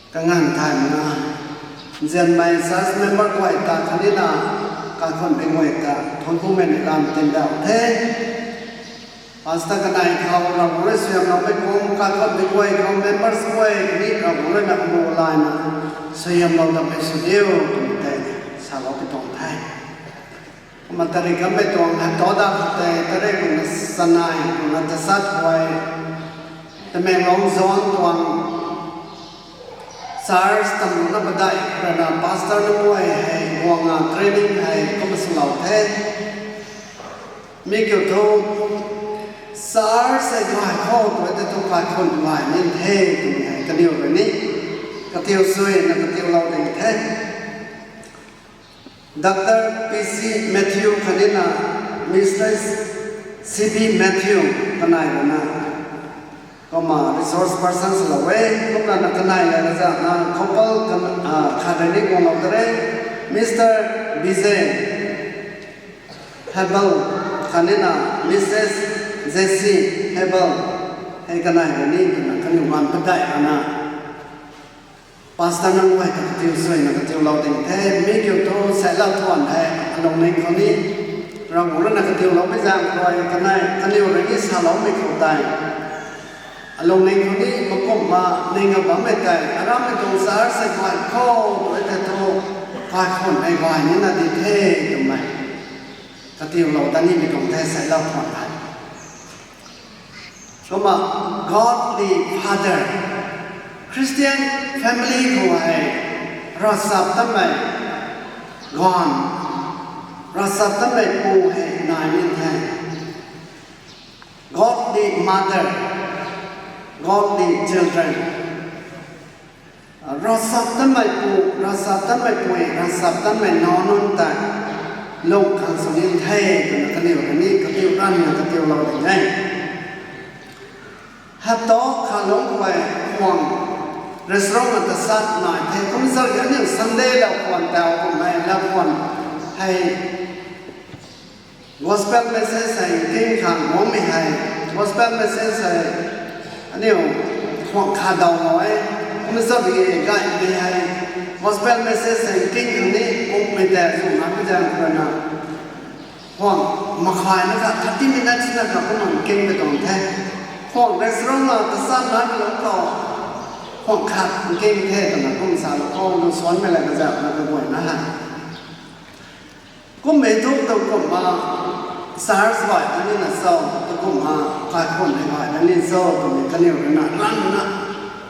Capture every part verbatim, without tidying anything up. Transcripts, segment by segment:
Kanganv thay mana, nzianmei church member guay ta khatni na, kaikhunc mei guay ta thuanckumei ni lam tindauh the. Pastor kanei khou Ravguangc rui suaihiamloumei kum, kaikhunc mei guay khou members guay khatni Ravguangc rui na amu layna suaihiamlou dammei sw diu twmei tei salou pi tuang the. Kumna tarik kanmei tuang hei tau da khou tei tarik ruhna sanei ruhna tachat guay Tamenglong zone tuang church tamna padeih rana pastor nunc guay hei guangna training hei kumna swlou the. Mi kiu thu church hei gay khou tu tei thu kaikhunc gay ni the twmei hei kaniw rui ni katiu suina katiulou ding the. Doctor P C Matthew khatni na Mister C B Matthew kanei rui na kumna resource person swlou e. Kumna na kanei la zana couple khat rui ni guanglou ta re, Mister B J Hebel khatni na Missus J C Hebel hei kanei rui ni twna kaniw ganv padeih rana pastor nunc guay ta katiu suina katiulou ding the. Mi kiu thu sailau thuan hei alungning khou ni Ravguangc rui na katiuloumei zaeng rui kanei kaniw rui ni saloumei khou tei alungning khou ni makumna ning a bammei tei arammei tuang church hei gay khou tu tei thu kaikhunc hei gay nina di the twmei katiulou ta nimei tuang the sailau thuan hei. Kumna godly father, Christian family khou hei ravchaptatmei ganv, ravchaptatmei pu hei nai ni the. Godly mother, godly children. Ravchaptatmei pu, ravchaptatmei pui, ravchaptatmei nac nunc tei lung khang sw ni the twna kaniw rui ni katiu ranna katiulou ding e. Hapta khat lungc guay khwang restaurant na tachat nai the. Kumzat aniu Sunday lau khwan tau kummei lau khwan hei gospel message hei nking khang guangmei hei, gospel message hei aniu khwang khat daw nai e. Kumzat gaymei hei gospel message hei nking khang ni kummei tei zuna pi zaeng khou rui na khwang makhay na kha thirty minutes na kha kumna nkingmei tuang the. Khwang restaurant na tachat naimei lungc khou khwang khat nking the twna kum salou khou lu suanmei la kazauhna kaguayna hei kummei thu tu kumna church gay ta nina cho, tu kumna kaikhunc hei gay ta ni cho twmei kaniw rui na ranna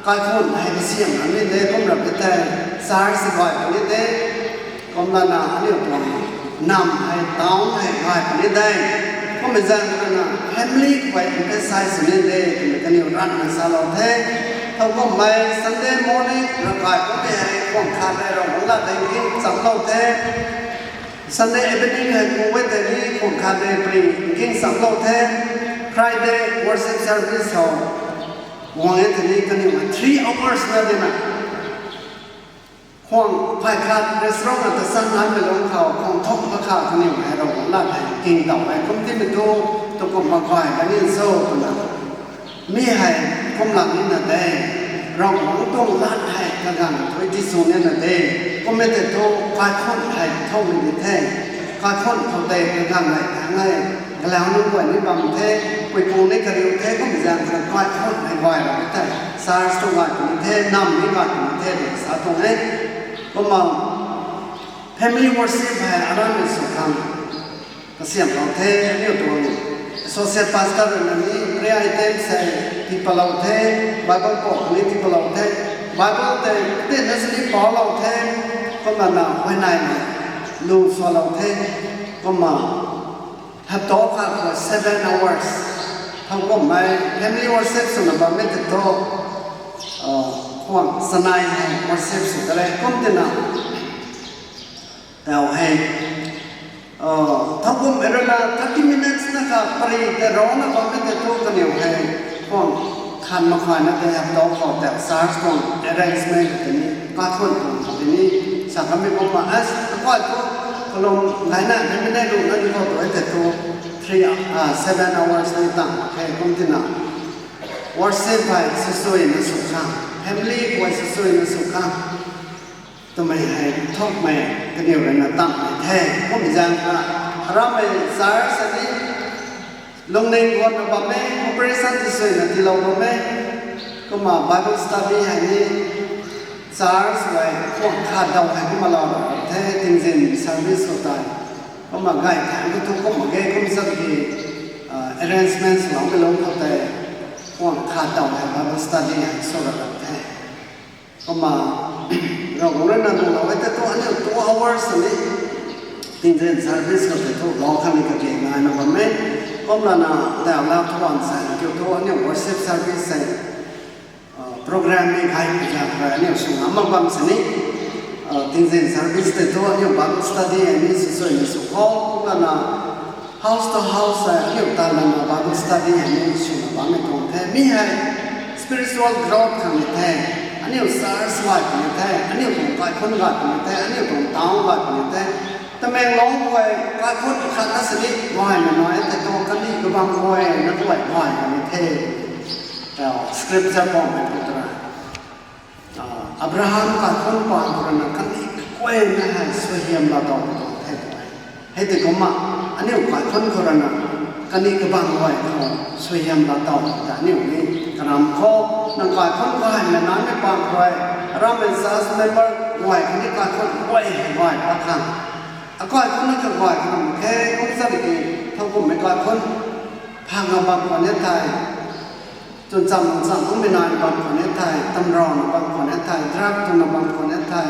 kaikhunc hei kasiam na ni de, kum rap e tei church gay ta ni de. Kumna na aniu tuang nam hei town hei gay puni de. Kummei zaeng rui na family khou emphasize sw ni de twmei kaniw ranna salou the. Thowkumhmei Sunday morning ravkai kummei hei khwang khat hei Ravguangc lat tei nking chamlou the. Sunday evening hei pu e tei ni khwang khat hei pari nking chamlou the. Friday worship service hou guang e tei ni kaniw hei three hours na dina khwang phay khat restaurant na tachat naimei lungc khou khwang thuk makha kaniw hei Ravguangc lat hei nking taw hei kum timei thu, tu kumna gay ta ni cho twna mi hei kumlak nina de. Ravguangc tuang lat hei kaganv thu ti sw nina de. Kummei tei thu kaikhunc hei thoumei di the. Kaikhunc khou tei kaganv hei thangnei galau nunc guay ni bam the, puipu ni kariu the, kummei zaeng khou kaikhunc hei gay ra e tei church tu gay puni the, nam ni gay puni the tei sa tuang e. Kumna family worship hei aramei sw khang kasiamlou the. Aniu tuang associate pastor rui na ni prayer items hei tii palou the, Bible pok ni tii palou the, Bible tei tina sini palou the. Kumna na huayneymei lu salou the. Kumna hapta khat khou seven hours thowkumhmei family worship swna bammei tei thu khwang chanei hei worship sw ta re. Kum tina tau hei thowkumhmei rui na thirty minutes na kha pari tei rana bammei tei thu kaniw hei khwang khat makhay na tei hapta khou tei church tuang arrangement tei ni kaikhunc tuang tei ni sa kamei kumna as kakai thu kalung gaina mei mei nei lu na ni khou tu e tei thu three, seven hours ni tang mak khe. Kum tina worship hei sw suina sw khang family guay sw suina sw khang twmei hei thukmei kaniw rui na tam the. Kum zaeng kha, aramei church ani lungning guatna bam e, operation ti suina tilou bam e. Kumna Bible study hei ni church guay khwang khat daw hei kumna lou the, tingzin service khou tei. Kumna gay thangc thu kumna ge kum zat ki arrangement swloumei lung khou tei khwang khat daw hei Bible study hei sw ra the. Kumna Ravguangc rui na lulou e tei thu aniu two hours ani tingzin service khou tei thu lou khang ni kage naina bam e. Kumna na daw la thuan sa kiu thu aniu worship service hei program ni khai zaeng rui aniu sw ngam mak bam sini, tingzin service tei thu aniu Bible study hei ni sw suina sw khou kumna na house to house hei aniu ta lana Bible study hei ni swna bammei tuang the. Mi hei spiritual growth khang ni the. Aniu church gay puni the, aniu tuang kaikhunc gay puni the, aniu tuang town gay puni the. Tamenglong guay kaikhunc khat na sini guayna nai tei thu kandih kabang guay na guay gay puni the. Scripture pam hei pu tara, Abraham kaikhunc paan khou rui na kandih kaguayna hei suaihiam laa tow tuang the tw e. Hei tei kumna aniu kaikhunc khou rui na kandih kabang guay khou suaihiam laa tow ta aniu ni karam khou nang kaikhunc guayna naimei paan khou rui, aramei church member guay kandih kaikhunc guay guay pat khang, akaikhunc na kaguay khang khe kum zat ki, thowkumhmei kaikhunc phang a bam khwan e thei, chwncham ncham kummei nai bam khwan e thei, tamrana bam khwan e thei, drug twna bam khwan e thei,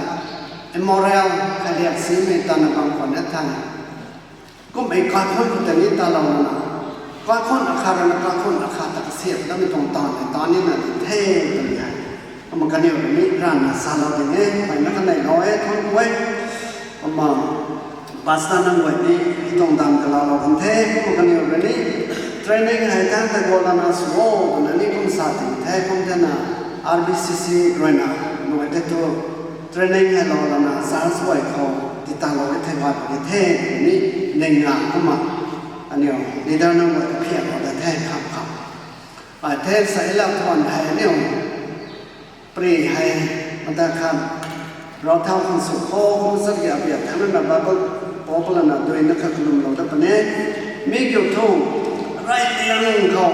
immoral khailiak simei tana bam khwan e thei, kummei kaikhunc khou tei ni talou na, kaikhunc akhat rui na kaikhunc akhat ta kasiam tamei tuang taanv hei ta nina di the twmei hei kumna kaniw rui ni ranvna salou ding e. Mpeyna kaneilou e, thuanc ku e. Kumna pastor nunc guay ni hei tuang damv kalaulou kan the. Kumna kaniw rui ni training hei thangc tei guang lana sw o twna ni kum sa ting the. Kum thena R B C C rui na nunc tei thu training hei lou lana church guay khou titalou e thei gay puni the twmei ni ning nga kumna aniu leader nunc guay kaphianlou da the kham kham. Ai the sa e la thuan hei aniu pray hei mata khan rau thau khang sw khou kum zat ki abiak thangc na Bible pau palana duina kha kalumlou dat puni. Mi kiu thu rai liang khou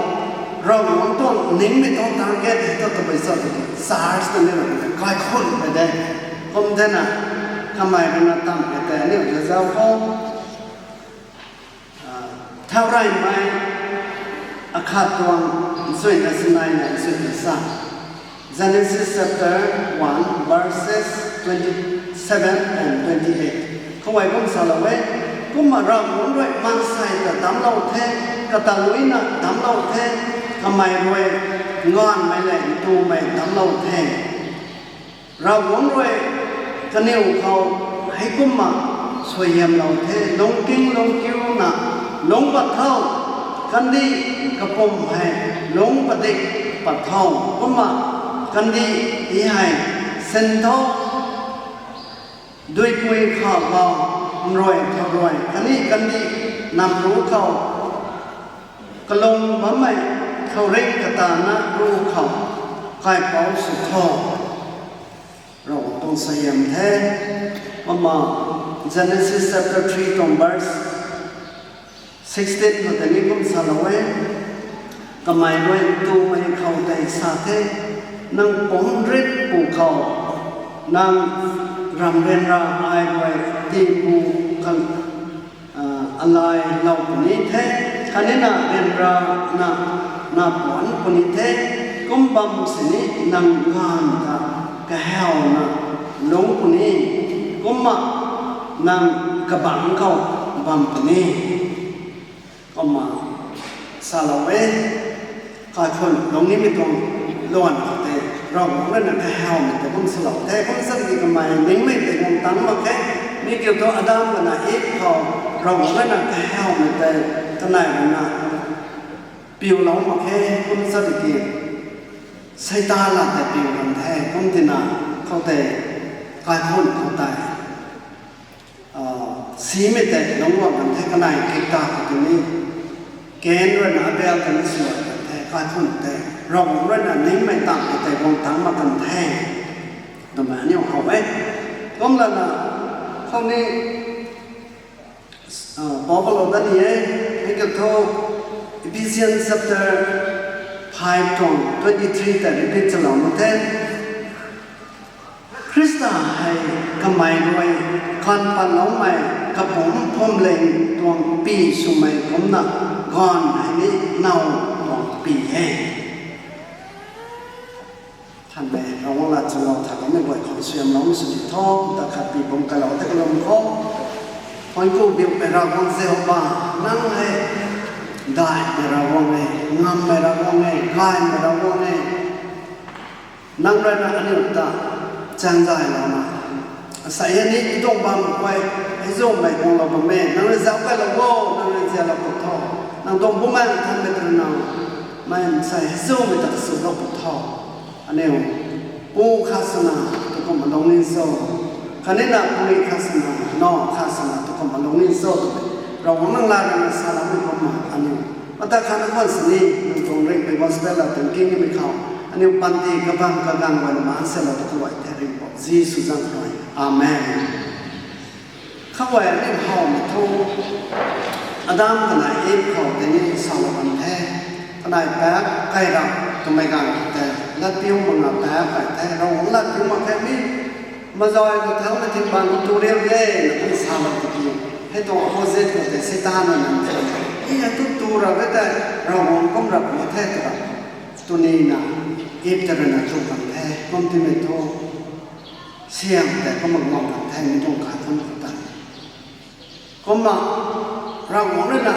Ravguangc tuang ningmei tuang target hei thu tabui sa tu church ta ni ra kaikhunc hei de. Kum thena kamei rui na tam hei tei aniu zazau khou thau reymei akhat tuang nchuina sinai na nchuina sa. Genesis chapter one, verses twenty-seven and twenty-eight khou hei kum salou e. Kumna Ravguangc rui maansei ta damclou the, kata luina damclou the, kamei rui nganvmei lev ntumei damclou the. Ravguangc rui kaniw khou heikumna suaihiamlou the, lungking lungkiuna lungc pat tho, kandih kapwm hei lungc padik pat tho, kumna kandih ti hei sin tho, duipui kha khou nrui khou rui khatni kandih namru khou kalung bammei khouringh katana ru khou kaipouc sw tho. Ravguangc tuang suaihiam the. Kumna Genesis chapter three tuang verse sixteen khou tei ni kum salou e. Kamei rui ntumei khou tei sa the, nang pumc rit pwkhou nang ramh ryanra ai rui tiipu khang alailou puni the, khatni na ryanrana na puanc puni the. Kum bam sini nang nganv ta kahawna lungc puni, kumna nang kabangc khou bam puni. Kumna salou e, kaikhunc lungc nimei tuang luan khou tei Ravguangc rui na kahawmei tei kum swlou the. Kum sa ki kamei ningmei tei guang tangc mak khe. Mi kiu thu Adam kana Eve khou Ravguangc rui na kahawmei tei kanei rui na piulou mak khe. Kum sa ki Seitaan la tei piu kan the. Kum tina khou tei kaikhunc khou tei simei tei lungc guang kan the, kanei kikta khou tei ni Kain rui na Abel ta ni swluai kan the, kaikhunc tei. Ravguangc rui na ningmei tang tei guang tang mak kan the. Twmei aniu how e. Kumlana, khou ni, Paul lou dat ni e, hei ka thu Ephesians chapter five tuang twenty three ta repeat chalou na the. Khrista hei kamei rui kan patloumei kapumc phwamling tuang pi swmei kumcna ganv hei ni now tuang pi e. Thanmei Ravguangc lat chulou thak mei guay khang suaihiamloumei sw di tho, ta khat pi bam kalou ta kalum khou. Thuanc ku biuhmei Ravguangc Jehova, nang hei daihmei Ravguangc e, ngammei Ravguangc e, gaymei Ravguangc e. Nang rui na aniu ta chaengzaylouna, asei hei ni i tuang bam guay, hei zumei guanglou bam e, nang rui zauc kailou o, nang rui zialou pw tho, nang tuang Bumaengh Nthanmei rui na, mei nsei hei zumei ta kaswlou pw tho. Aniu, pu khat swna, tu kumna lungning cho. Khatni na pui khat swna, naw khat swna, tu kumna lungning cho. Ravguangc nang lat rui na saloumei kumna, aniu. Mata khatna khwan sini, nang tuang ringhpui gospel la tangking nimei khou. Aniu panty kabam kaganv guay na maan selou tu kaluai the Ringhpouc Jisu zaeng rui. Amen. Khou e aniu howmei thu, Adam kanei Iv khou tei ni salou kan the, kanei paap kai rap twmei ganv tei, latpiu mak na paap kai the, Ravguangc latpiu mak khe mi, mazay khou thangmei thing bang khou tu riu de, na kum salou tiki, hei tuang opposite khou tei Seitaan na nang the, i hei tu tu rap e tei, Ravguangc kum rap ni the twra, tuni na, Iv ta rui na tu kan the, kum timei thu, siam tei kumna guang kan the mi tuang kaikhunc khou ta. Kumna, Ravguangc rui na,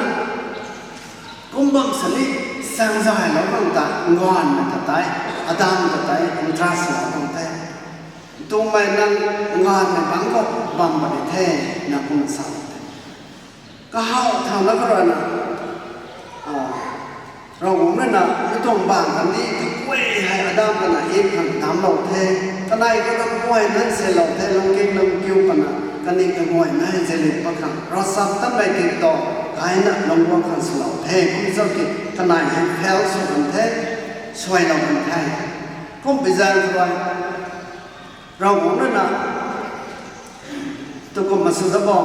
kum bam sini, chaengzaylou bam ta, nganvmei ta tei, Adam ta tei, interest lou bam the. Twmei nang nganvmei bangc khou bam puni the, na kum sa the. Kahaw thau na karana, Ravguangc rui na, mi tuang bang kandih kaguay hei Adam kana Iv khang damclou the. Kanei khou na kaguay nan selou the, lungking lungkiu kana, kandih kaguay na hei zeliu pat khang, ravchaptatmei kiktaw, kaina lungc guang khang swlou the, kum zauc ki, kanei hei fail sw kan the, suailou kan the. Kumpui zaeng khou, Ravguangc rui na, tu kumna sw da bo.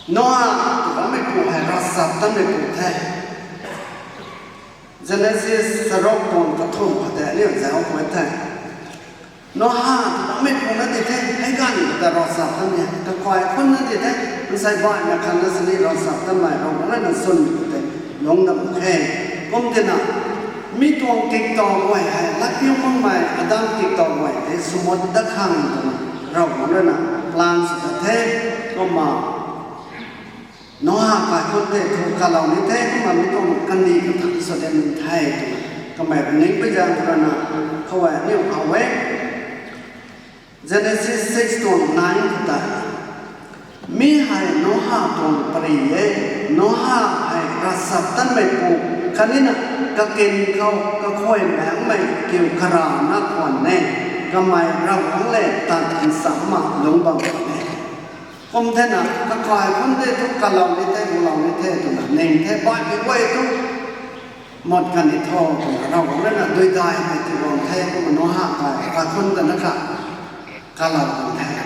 Noa, tu bammeipu hei ravchaptatmeipu the. Genesis charuk tuang kathumh khou tei aniu zauc khwan the. Noa, tu bammeipu na di the, hei ganv khou ta ravchaptatmei, kakai khun na di the, nsei baihmei khat na sini ravchaptatmei, Ravguangc rui na chwn khou tei, lungc dam khe. Kum tina, mi tuang kiktaw guay hei, latpiu makmei, Adam kiktaw guay tei, swmut dat khang twna, Ravguangc rui na, plan sw ta the, kumna, Noa kaikhun tei thu kalou ni the, kumna mi tuang kandih kathanc sw dian ni the twna, kamei rui ning pui zaeng rana, khou e aniu how e. Genesis six tuang nine khou tei, mi hei Noa tuang pary e, Noa hei ravchaptatmeipu, khatni na, kakin khou kakhuay maengmei kiu karana khwan e, kamei Ravguangc lev tat ncham ma lungc bam khwan e. Kum thena, kakai khun tei thu kalou ni the, gulou ni the twna ning the, baihmei guay thu, mut kan ni tho twna Ravguangc rui na duidai tei tiguang the, kumna Noa kai, kaikhun ta na kha, kalou kan the.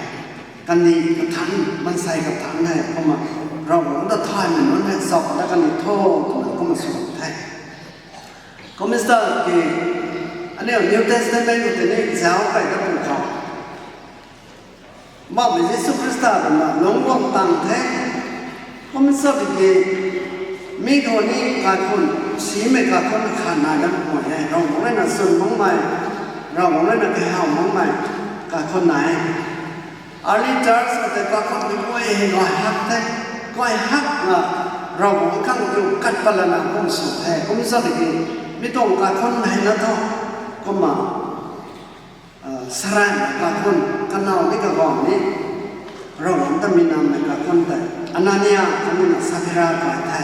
Kandih kathanc, maansei kathanc hei, kumna Ravguangc ta thaymei nunc hei zauc dat kan ni tho twna kumna sw kan the. Kum sata ki, aniu New Testament khou tei ni zauc kai dat pu khou, Bammei Jisu Khrista rui na lungc guang tang the. Kum sa tiki, mi khou ni kaikhun, simei kaikhun khat nai dat mak e, Ravguangc rui na chwn makmei, Ravguangc rui na kahaw makmei, kaikhun nai. Early church khou tei kaikhunmei guay hei gay hak the, gay hak na, Ravguangc khang tu kat pat lana kum sw the, kum sa tiki, mi tuang kaikhun hei na tho, kumna, saranmei kaikhun, kanow ni kaganv ni, Ravguangc ta mi nammei kaikhun tei, Anania khatni na Saphira kai the,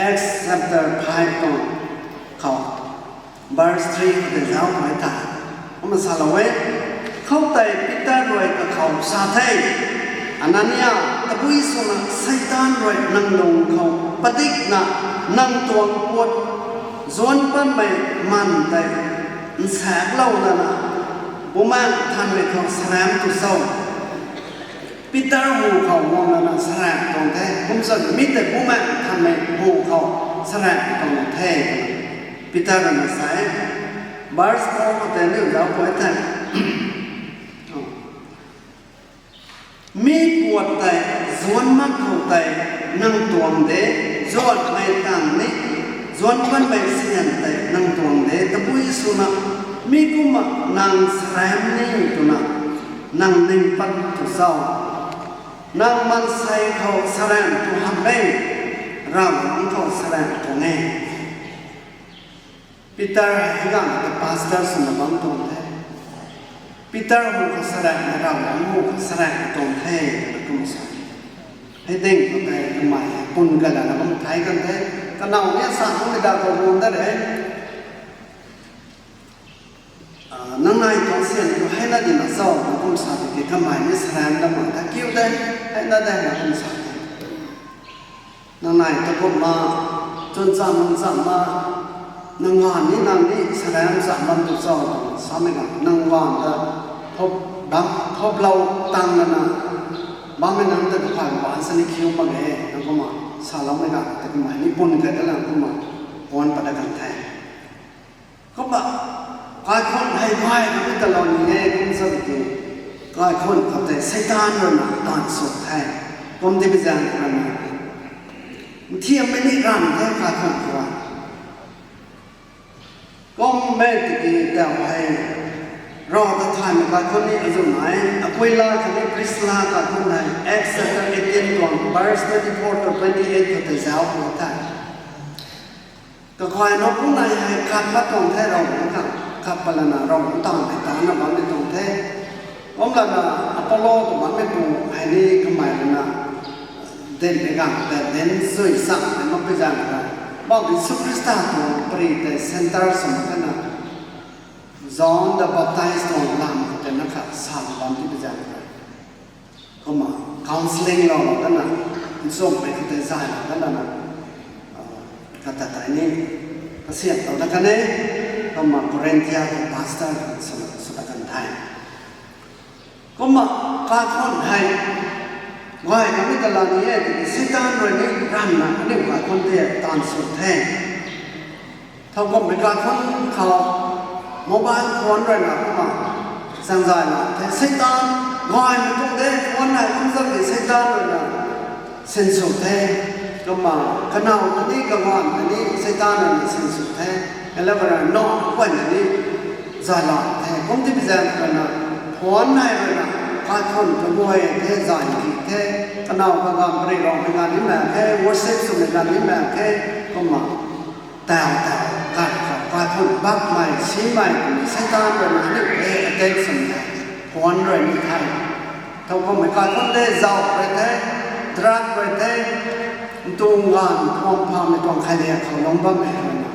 Acts chapter five tuang khou, verse three khou tei zauc kai the. Kumna salou e, khoutei Peter rui kakhou sa the, Anania, Tabui swna Seitaan rui nang lung khou padikna nang tuang puat zuanc patmei man tei nsaeklou lana Bumaengh Nthanmei khou saramh tu cho? Peter hu khou guang lana saramh tuang the. Kum sa mi tei Bumaengh Nthanmei hu khou saramh tuang the. Peter rui na sa e, verse four khou tei niw zauc pui the. Mi puat tei zuanc mak khou tei nang tuang de, zuanhmei tang ni zuanc patmei sian tei nang tuang de. Tabui swna mi kumna nang saramh ni twna nang ning pat tu cho? Nang maansei khou saramh tu hamh e, Ravguangc khou saramh tuang e. Peter hei ganv ta pastor swna bam tuang the. Peter hu khou saramhna Ravguangc hu khou saramh tuang the, twna kum sa. Hei ding khou tei kamei pun kalana bam thei kan the. Kanow ni sa kummei da khou guang da re. Nang nai tuang sian tu hei na dina cho, na kum sa tiki kamei ni saramh da mak ta kiu de, hei na de, na kum sa the. Nang nai ta kumna, chwn cham nang cham na, nang ganv ni nang ni saramh cham bam tu cho, samei na nang ganv ta thop, bam, thoplou tang lana, bammei nang ta kaphay ban sa ni khiu mak e, nang kumna saloumei na, ta kumna ni pun kai ta lang kumna, puan pat da kan the. Kumna, kaikhun hei gay na mi talou ni e, kum sa tiki, kaikhun khou tei Seitaan rui na taanv sw the, kum ti bi zaeng rui na. Nthiammei ni ranv the kaikhun khou a. Kummei tiki tau hei, rav ta thaymei kaikhun ni azuh nai, Aquila khatni Priscilla kaikhun hei, Acts chapter eighteen tuang, verse twenty-four to twenty-eight khou tei zauc pui the. Kakhwai nunc nai hei khat pat tuang the, Ravguangc khang khat pat lana Ravguangc taanv hei taanna bammei tuang the. Kum lana Apollo tw bammei tuang hei ni kamei lana dinhmei ganv tei dinc sui sa tei makpui zaeng khou, bam Jisu Khrista tuang pary tei centre sw mak kana, John the Baptist tuang lam khou tei na khat sa bam ti pi zaeng khou, kumna counselling lou lana, nchumhmei khou tei zay lana, kata tei ni kasiamhlou da kan e, kumna Corinthia khou pastor swna sw da kan the. Kumna kaikhun hei gay na mi talou ni e, tiki Seitaan rui ni ranvna aniu kaikhun tei taanv sw the. Thowkumhmei kaikhun khou mobile phone rui na kumna changzay na the, Seitaan gaymei tuang de, phone hei kum zat ki Seitaan rui na sinsw the. Kumna kanow ta ni, kaganv ta ni Seitaan rui na sinsw the. Eleven rui na guay na ni zay la the. Kum ti bi zaeng rui na phone hei rui na kaikhun kaguay the, zay ki the. Kanow kaganv pary raumei ganv ni mak khe, worship swmei ganv ni mak khe. Kumna tau tau ganv khou kaikhun bakmei, simei twmei Seitaan rui na aniu hei attack swmei phone rui ni the. Thowkumhmei kaikhun tei zauh rui the, drug rui the, ntung ganv thuam phamei tuang khailiak khou lungc bammei rui na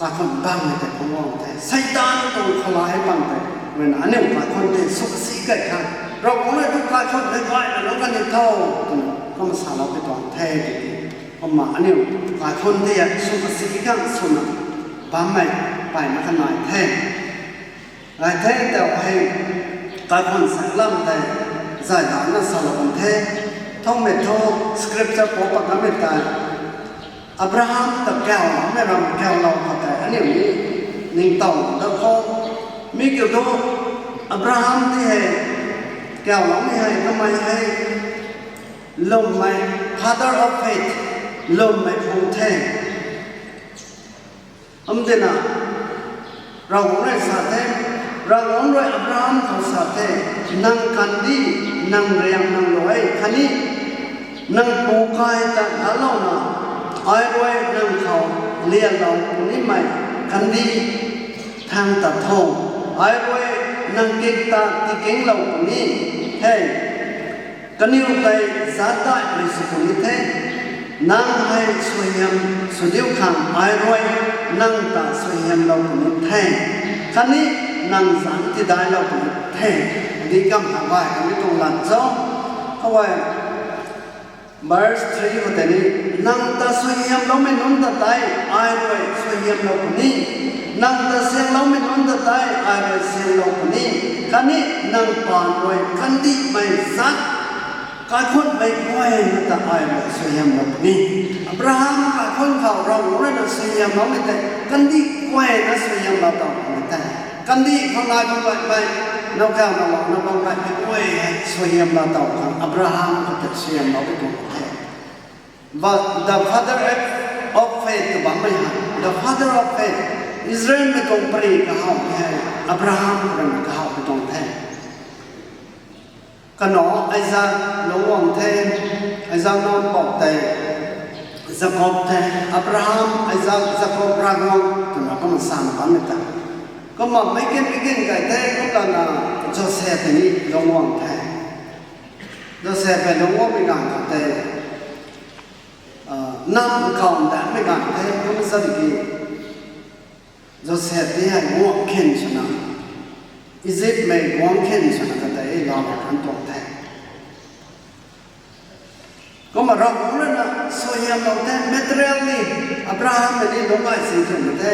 kaikhun bakmei tei phungc guang the. Seitaan tuang khalai bam tei rui na aniu kaikhun tei sw kasi key khang, Ravguangc rui tu kaikhun tei gayna lung kan ni tho, twna kumna saloupui tuang the tiki, kumna aniu kaikhun tei sw kasi khang swna bammei peyna kanai the. Nai the tau hei, kaikhun sa lam tei zay dana salou kan the. Thowmei thu scripture pou pat kanmei tei, Abraham ta kauloumei ram kaulou khou tei aniu ni ningtow da khou, mi kiu thu Abraham ti hei kauloumei hei kamei hei lwmmei, father of faith, lwmmei phung the. Kum tina, Ravguangc rui sa the, Ravguangc rui Abraham khou sa the, nang kandih, nang riang nang luai khatni nang pu kai ta lalouna, ai rui nang khou lialou punimei kandih thang tat tho, ai rui nang kik ta tikinglou puni the. Kaniw tei zaatc daihmei sw puni the. Nang hei suaihiam sw diu khang ai rui nang ta suaihiamlou puni the, khatni nang zanc tidailou puni the. Di kam ta gay kamei tuang lat cho, khou e. Verse three khou tei ni, nang ta suaihiamloumei nunc ta tei ai rui suaihiamlou puni, nang ta siangloumei nunc ta tei ai rui sianglou puni, khatni nang paan rui kandihmei zat kaikhunmei guay na ta ai rui suaihiamlou puni. Abraham kaikhun khou Ravguangc rui na suaihiamloumei tei kandih guay na suaihiamlou taw puni tei, kandih khou nai bam gaymei, nowkaw na lana bam gaymei guay hei suaihiamlou taw khang Abraham khou tei suaihiamlou puni the. But the father of faith tw bammei hei, the father of faith, Israelmei tuang pari kahawmei hei Abraham khou rui na kahawmei tuang the. Kanac Isaac lungc guang the, Isaac nac pau tei Jakob the, Abraham, Isaac, Jakob, Ravguangc twna kumna sana bammei ta. Kumna meic kin meic kin kai the, kumlana Joseph ni lungc guang the. Joseph hei lungc guangmei ganv khou tei, nam khou ndamei ganv the, kum sa tiki Joseph ti hei guang khin swna, Egyptmei guang khin swna katei lam kan tuang the. Kumna Ravguangc rui na suaihiamlou the, materially, Abraham mei ni lungc gay si twmei the,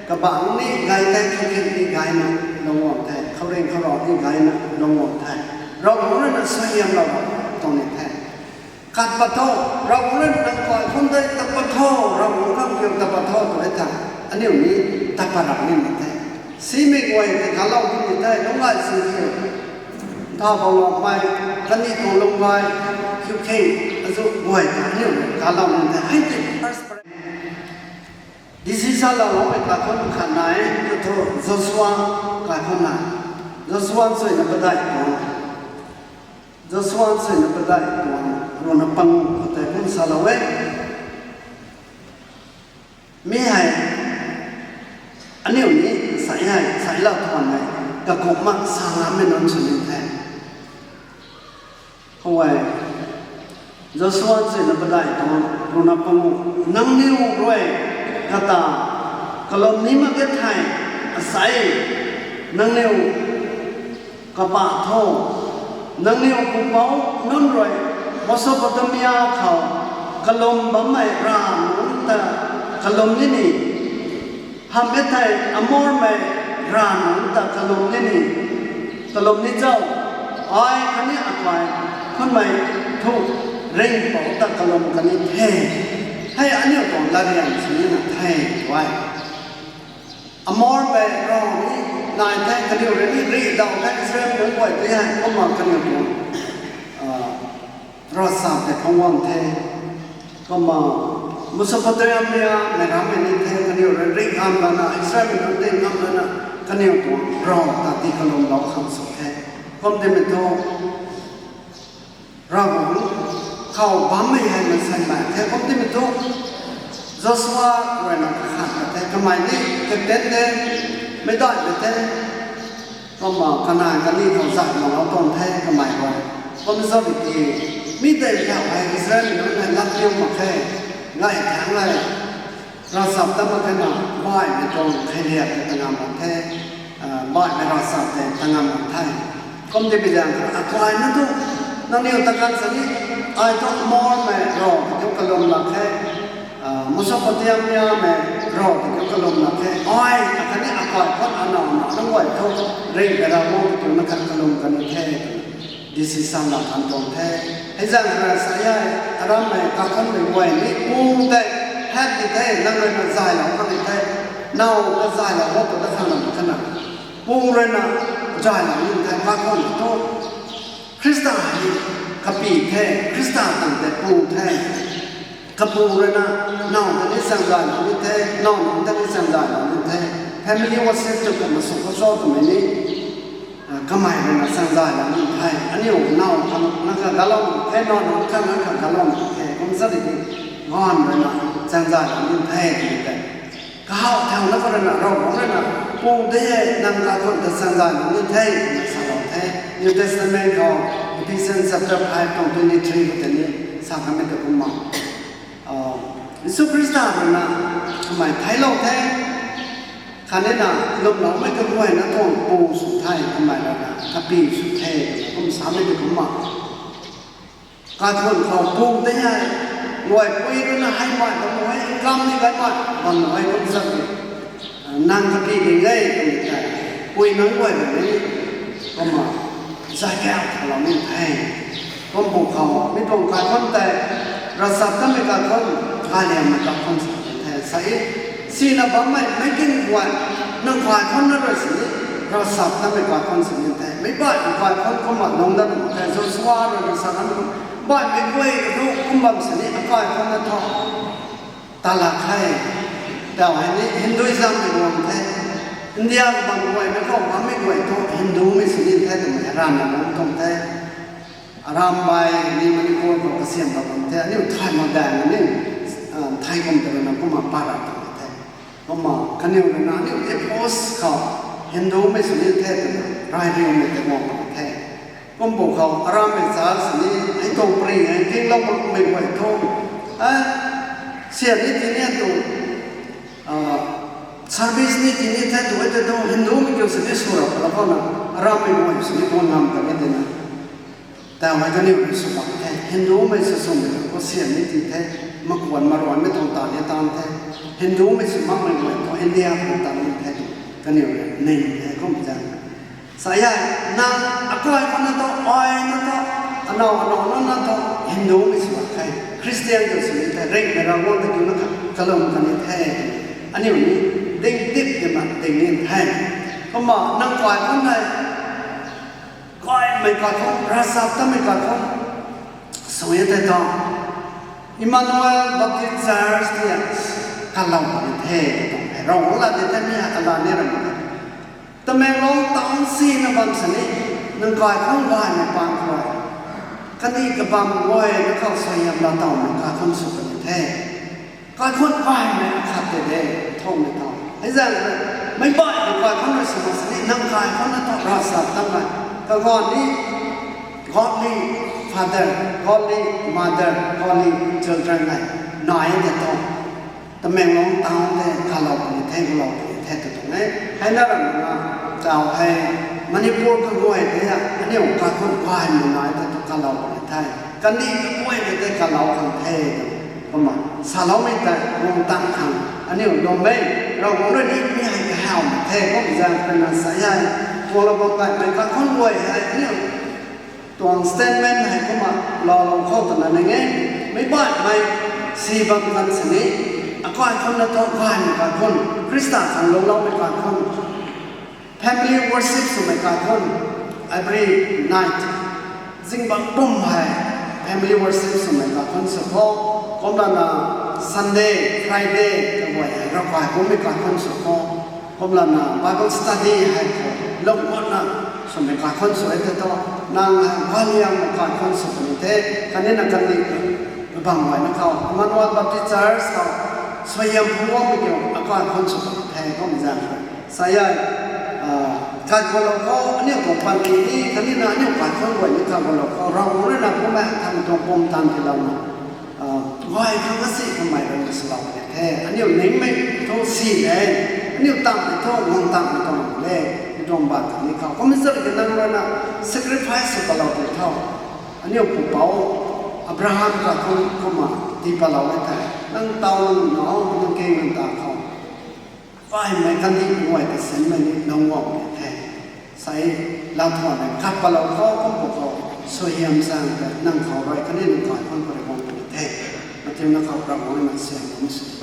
kabangc ni gay the, khou khin ni gayna lungc guang the, khouringh khou rau ni gayna lungc guang the. Ravguangc rui na suaihiamlou tuang ni the. Kat pat tho, Ravguangc rui nang kaikhun tei tat pat tho, Ravguangc khang kiu tat pat tho tw e thei, aniu ni tat pat rap nimei the. Simei guay tei kalou nimei the, lungc gay si kiu. Nthau bam loumei, kandih tuang lungc gay, kiu kheng, azu guay ta aniu ni kalou nimei the. Hei tei first decision laloumei kaikhun khat nai, tu thu Joshua kaikhun nai. Joshua suina padeih tuang. Joshua suina padeih tuang, ruina panguh khou tei kum salou e. Mi hei, aniu ni, sai hei, sailou tuang hei, kakumhna sa ngammei nunc sw ni the. Khou e, Joshua suina padeih tuang, ruina panguh, nangniw rui, kata, kalum ni mak e thei, asei, nangniw, kapah tho, nangniw pupouc nunc rui Mesopotamia khou kalum bammei rav nunc ta kalum nini, hamh e thei Amormei rav nunc ta kalum nini, kalum ni zauc, ai khatni akai khunmei thu ringhpouc ta kalum kan ni the. Hei aniu tuang latryan sw nina the tw e. Amormei rav ni nai the, kaniw rui ni rih daw the, Israelmei nunc guay tei hei kumna kaniw tuang ravchap tei phungc guang the. Kumna Mesopotamia mei rammei ni the, kaniw rui rih ngam lana, Israelmei nunc tei ngam lana, kaniw tuang rav ta tii kalumlou khang sw the. Kum timei thu Ravguangc khou bammei hei maansei mei the, kum timei thu Joshua rui na kakhat ka the, kamei ni captain the, meic daihmei the, kumna kanei kani khou zay lou tuang the kamei rui. Kum zat tiki, mi tei kau hei Israelmei nunc hei lat liu mak khe, gay thangc e, ravchap ta mak khe na, baihmei tuang kheiliak tei ta ngam mak the, baihmei ravchap tei ta ngam mak the. Kum timei zaeng khou, akai na thu, nangniw ta kan sa ni, ai thu Amormei rav tei kiu kalum lak khe, Mesopotamia mei rav tei kiu kalum lak khe, ai, akhatni akai khou anaw na nunc guay thu, ringhmei rav guang tei kiu na khat kalum kan ni the, twna decision laa kan tuang the. Hei zaeng rui sa e, arammei kaikhunmei guay ni pu tei, hat ni the, nang rui na zaylou kan ni the, now ta zaylou o tw ta khang lam khatna, pu rui na zaylou ni the, kaikhun thu Khrista hei kapy the, Khrista tang tei pu the. Kapu rui na, now ta ni chaeng zaylou ni the, now nunc ta ni chaeng zaylou ni the. Family worship tw kumna sw khou cho twmei ni, kamei rui na chaeng zaylou ni the. Aniu now khang nang kha galou mak khe, now nunc khang nang kha galou mak khe, kum sa tiki, ganv rui na chaeng zaylou ni the twmei tei, kahaw thauna khou rui na, Ravguangc rui na, pu de, nang kaikhun ta chaeng zaylou ni the, twna salou the. New Testament khou, Ephesians chapter five tuang twenty three khou tei ni sa kanmei ta kumna, Jisu Khrista rui na kamei theiclou the, khatni na lwmloumei kaguayna tuang pu sw the, kamei rui na kapy sw the, twna kum samei ta kumna, Kaikhun khou pu tei hei, guay pui rui na hei mai bam hei, kam ni kai mai bam hei kum sa, nang kapi ding e twmei tei, pui nunc guay rui ni, kumna, zay kau thaulou ni the. Kum bu khou mi tuang kaikhun tei, ravchaptatmei kaikhun, kaliammei kaikhun sa ni the. Sa e, sina bammei meic king guay, nang kaikhun na rui sini, ravchaptatmei kaikhun sa ni the. Meic baihmei kaikhun kumna lungc dat mak the, Joshua rui na sa kan baihmei guay thu kum bam sini, akaikhun na thu, ta lak khe. Tau hei ni Hinduism mei guang the. India kabam guay na khou bammei guay thu Hindumei sini the twmei ranvna lungc tuang the. Arambai ni Manipur khou kasiam bam the, aniu thay mak dang ni, thei kum ta na kumna para tuang the. Kumna kaniw rui na aniu oppose khou Hindumei sini the twna rai riumei tei guang tuang the. Kum bu khou arammei church sini hei tuang pring hei tinglou makmei guay thu, sian ni tini tu, service ni tini the tu e tei tu Hindumei kiu sini sw rap la khou na, arammei guay sini guang ngam kan e twna. Tau hei kaniw rui sw bam the, Hindumei sw swmei tu khou sian ni ti the, makuan maruanmei tuang ta ni tan the, Hindumei sw makmei guay thu India khou tan ni the, kaniw rui ning the kum zan. Sa e, nang akaikhun na thu, ai na thu, anow anow na na thu, Hindumei sw bam the, Christian kiu sini the, ringhmei Ravguangc ta kiu na kha kalum kan ni the, aniu ni ding tip ti ma ding ni the. Kumna nang kaikhun hei, gaymei kaikhun, ravchaptatmei kaikhun sw e tei thu, Emmanuel Baptist Church ti kalou puni the, tw tuang e. Ravguangc lat tei tei mi hei ala ni ram e. Tamenglong town sina bam sini, nang kaikhun gaymei pang khou, kandih kabam guay na khou suaihiam laa tawmei kaikhun sw puni the. Kaikhun gaymei akhat tei de, thangmei tho. Hei zaeng rui, meic baihmei kaikhun rui sw mak sini, nang kaikhun na thu ravchaptatmei, kaganv ni godly father, godly mother, godly children hei nai tei thu, Tamenglong town tei kalou puni the, kalou puni the tw tuang e. Hei na ram na, tau hei Manipur kaguay tei a, aniu kaikhun gaymei nai tei thu kalou puni the. Kandih kaguay tei tei kalou khang the. Kumna saloumei tei guang tan khang aniu lwmmei, Ravguangc rui ni mi hei kahawmei the kum zan rui na sa e. Kuanglou bam gaymei kaikhun guay hei aniu tuang statement hei kumna laalou khou twna ning e. Meic baihmei si bam kan sini, akaikhun na thu gaymei kaikhun, Khrista khang lungcloumei kaikhun, family worship swmei kaikhun, every night, zingbangc pum hei family worship swmei kaikhun sw kho. Kumlana Sunday, Friday kaguay hei ravkai kummei kaikhun sw kho. Kumlana Bible study hei khou lungc guangna swmei kaikhun sw e tei thu, nang hei galiangmei kaikhun sw puni the. Khatni na kandih kabam guay na khou, Emmanuel Baptist Church khou suaihiam phungc guangmei kiu akaikhun sw puni the kum zan sa e. Kat gualou khou aniu tuang panty ni, khatni na aniu kaikhun guay ni kat gualou khou Ravguangc rui na kummei than tuang pumtan tiilouna, gay khang kasi kamei rui na swlou puni the. Aniu ningmei thu si e, aniu tangmei thu guang tangmei tuang le, mi tuang bak ni khou kummei zat ki nang rui na sacrifice sw palou tei tho. Aniu pupouc Abraham kaikhun kumna tii palou e thei, nang taw nang na, nang keng nang ta khou, gaymei kandih guay ta sinmei ni nang guang puni the. Sa e, lau thuanmei khat palou khou kum bu khou, suaihiam zaeng tei nang khou rui khatni nang kaikhun khou rui guang puni the. Mathiuna khou Ravguangc na siam bam sw